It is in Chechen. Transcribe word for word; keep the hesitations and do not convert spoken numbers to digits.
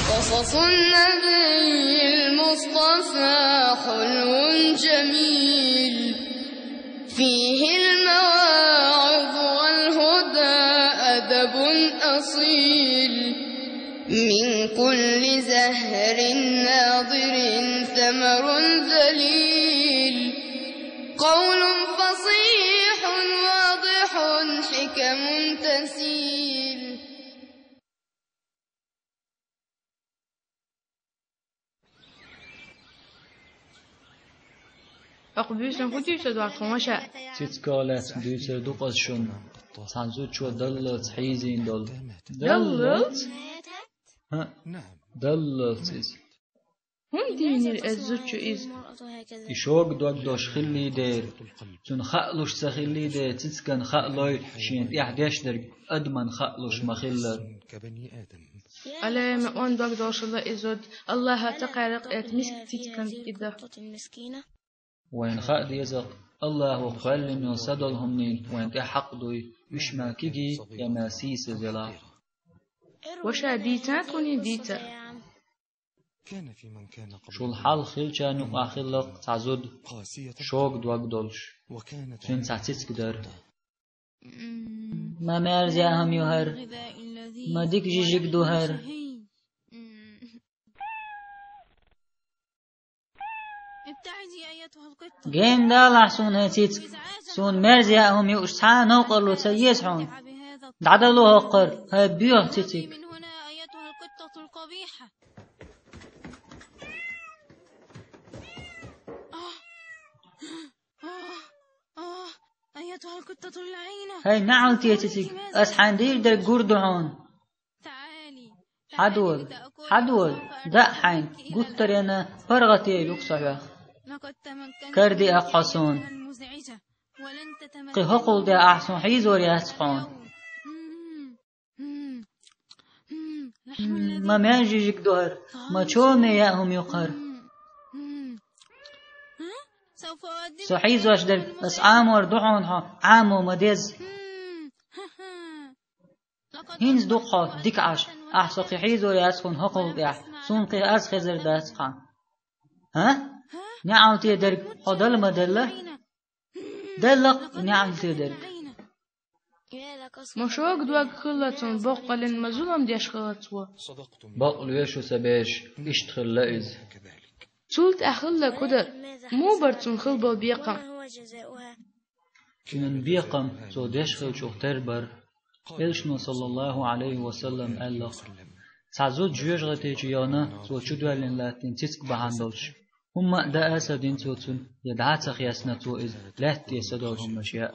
قصص النبي المصطفى حلو جميل، فيه المواعظ والهدى أدب أصيل، من كل زهر ناضر ثمر ذليل، قول فصيح واضح حكم تسيل. Акъ буьйсан хӀун дуьйцур ду хьуна ша? Цицках лаьцна дуьйцур ду-кх аз шуна. Цхьана зудчо даллалц хьийзийна долу. Даллалц? ХӀаъ, даллалц иза. ХӀунда дийнира оцу зудчо иза? И шога дог долуш хиллий дера, цунна хаалуш ца хиллий дера, цицкана хаалой, шена тӀехь деш дерг адамна хаалуш ма-хиллара. Аллай, ма онда дог долуш хилла и зуда, Аллахьа ца кхаьракх эца миска цицкана и дан. Вайна хаа деза-кх, Аллахьо кхоьллина йолу са долу хӀуманийн вайна тӀехь хьакъ дуй, уьш ма кегий я ма сийсаз ялахь. Ваша, дийца тхуна, дийца. Шул хьалха хиллачарна юкъахь хилла-кх цхьа зуда, шога дог долуш. Цуьнан цхьа цицка дара. Ма мерза яа хӀума ю хӀара, ма дика жижиг ду хӀара. Гена далахь суна, хӀай цицка, суна мерза яа хӀума юуш цхьа а новкъарло ца еза хьуна. ДӀадало хӀокхара, хӀай боьха цициг. ХӀай неӀалте цициг, ас хьайна дийр дерг гур ду хьуна. Хьадола, хьадола, даа хьайна, гуттаренна паргӀате ю-кх со хьох. Кара диа-кх хьо суна. Кхин хӀокхул де ахь суна хьийзор яц хьуна. Ма мел жижиг ду хӀара, ма чоме яа хӀума ю-кх хӀара. Со хьийзош дерг ас Ӏамор ду хьуна хьо, Ӏамо ма деза. ХӀинца ду-кх хьо дика Ӏаш, ахь со кхин хьийзор яц хьуна хӀокхул тӀехь, суна кхин аз хезар дац хьан. ХӀа? НеӀалте дерг хьо дала ма делла? Делла-кх неӀалте дерг. Ма шога дог хилла цунна, боккъалла ма зулам деш хилла цо. Бакъ лоьшу, сан беш, иштта хилла иза. Цул тӀаьхьа хилла кху дан, муха бара цунна хилла болу бекхам? Цуьнан бекхам цо деш хиллачух тера бара. Элчано, саллаллаху Ӏалайхи ва саллам, аьлла-кх: цхьа зуда жоьжахати чу яхана, цо чудоьллина латтийна цицка бахьана долуш, хӀумма а даа ца дина цо цунна, я дӀа а ца хесна цо иза, лаьтта тӀе са долу хӀуманаш яа.